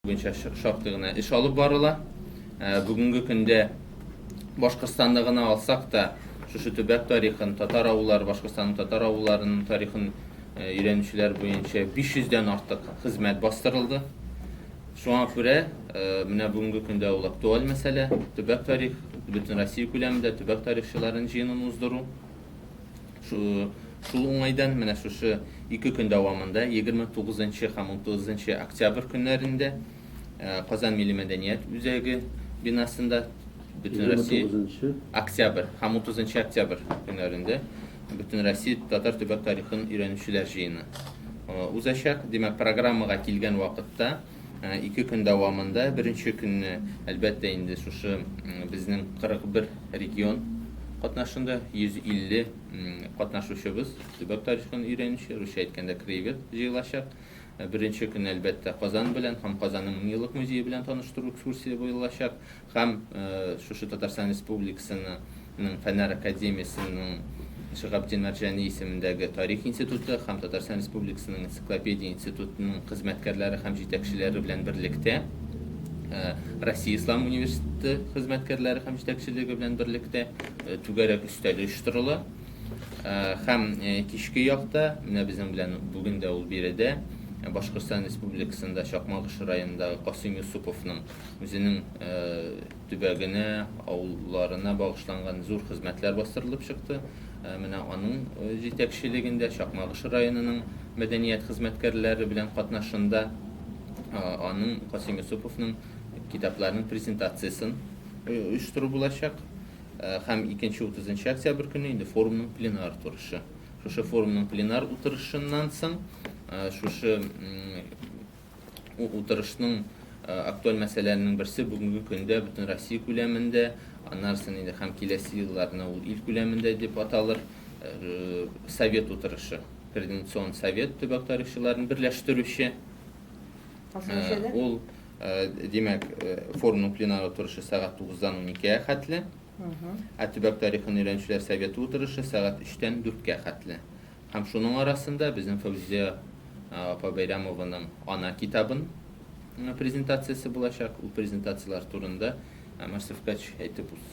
Буенча шактый гына эш алып барыла. Бүгенге көндә Башкортстанны гына алсак та, шушы төбәк тарихын, татар авыллары, Башкортстанның татар авылларының тарихын өйрәнүчеләр буенча 500 дән артык хезмәт бастырылды. Шуңа күрә менә бүгенге көндә ул актуаль мәсьәлә, төбәк тарих, бөтен Россия күләмендә төбәк тарихчыларын җыенын уздыру. Шул уңайдан менә шушы 2 көн дәвамында, 29 һәм 30 октябрь көннәрендә Казан милли мәдәният үзәге бинасында Бөтенроссия октябрь һәм 30 октябрь көннәрендә Бөтенроссия татар төбәк тарихын өйрәнүчеләр җыены узачак. Димәк, программага килгән вакытта 2 көн дәвамында беренче көнне, әлбәттә инде, шушы безнең 41 регион катнашында 150 катнашучыбыз, төбәк тарихын өйрәнүче, русча әйткәндә, краевед җыелачак. Беренче көнне, әлбәттә, Казан белән һәм Казанның меңьеллык музее белән таныштыру экскурсия булачак һәм шушы Татарстан Республикасының Фәннәр академиясенең Шиһабетдин Мәрҗани исемендәге Тарих институты һәм Татарстан Республикасының Энциклопедия институтының хезмәткәрләре һәм җитәкчеләре белән берлектә Россия Ислам университеты хезмәткәрләре һәм җитәкчелеге белән берлектә түгәрәк өстәл оештырыла. Һәм кичке якта, менә безнең белән бүген дә ул биредә, Башкортстан Республикасында Чакмагыш районындагы Касыйм Юсуповның үзенең төбәгенә, авылларына багышланган зур хезмәтләр бастырылып чыкты. Менә аның җитәкчелегендә Чакмагыш районының мәдәният хезмәткәрләре белән катнашында аның Касыйм Юсуповның китапларының презентациясен оештыру булачак. Һәм икенче 30 октябрь көне инде форумның пленар утырышы. Шушы форумның пленар утырышыннан соң шушы утырышның актуаль мәсьәләләренең берсе бүгенге көндә бөтен Россия күләмендә, аннан инде һәм киләсе елларны ул ил күләмендә дип аталыр, совет утырышы, координацион совет төбәк тарихчыларын берләштерүче. Ул, димәк, форумның пленар утырышы сәгать 9-дан 12-гә хәтле. Ә төбәк тарихын өйрәнүчеләр советы утырышы сәгать 3-тән 4-кә хәтле. Һәм шуның арасында безнең Фәүзия апа Бәйрәмованың Ана китабын презентациясе булачак. Ул презентацияләр турында Марсевкач әйтеп узсын.